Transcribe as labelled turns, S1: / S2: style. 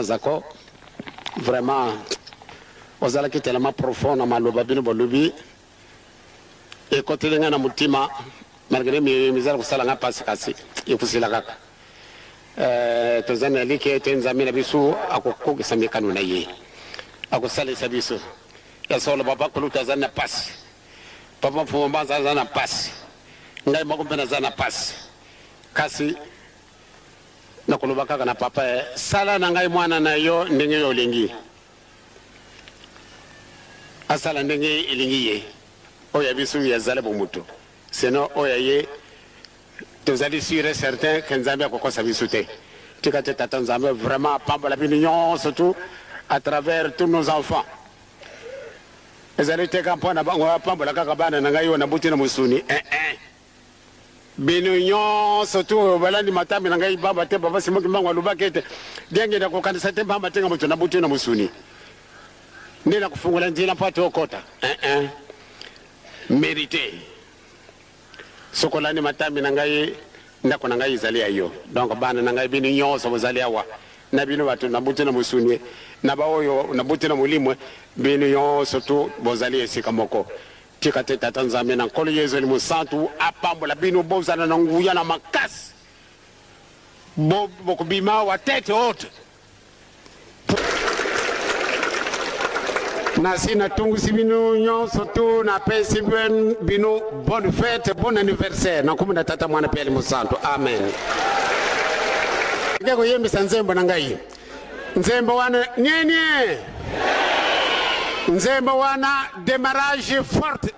S1: Zako, vraiment ozalaki tellement profond na maloba bino bolobi, ekoteli ngai na motima malgré mizali kosala ngai mpasi, kasi ekosila kaka. Eh, toza na elikya ete Nzambe na biso akokokisa mikano na ye, akosalisa biso. Ya solo, papa kulutu aza na mpasi, papa Mfumu Mbanza aza na mpasi, ngai moko mpe naza na mpasi, kasi nakoloba kaka na papa, eh, sala na ngai mwana na yo ndenge yo olingi. Asala ndenge elingi ye. Oyo ya biso yazali bomoto, sino oyo ya ye tozali sur et certain ke Nzambe akokosa biso te. Tika te Tata Nzambe vraiment apambola bino nyonso tout à travers tous nos enfants. Ezali te ka mpo na bango apambola kaka bana na ngai oyo nabuti na mosuni, eh eh. Bino nyonso tu oyo balandi matambe na ngai pamba te papa Simon Kimbangu alobaki ete diangenda kokanisa te pamba te nga moto nabuti na mosuni nde nakofungola nzela mpo ate okota, eh eh. Merite soki olandi matambe na ngai, ndako na ngai ezali ya yo. Donc bana na ngai bino nyonso bozali awa, na bino bato nabuti na mosuni na baoyo nabuti na molimo, bino nyonso tu bozali esika moko. Tika te Tata Nzambe na Nkolo Yezu Elimo Santu apambola bino, bozala na nguya na makasi, bo bokobima awa tete haute. Nasi natungisi bino nyonso tu, napesi bino bonne fete, bon anniversaire na nkombo na Tata, Mwana mpe Elimo Santu. Amen. Ke koyembisa nzembo na ngai, nzembo wana nini? Nzembo wana, démarrage forte.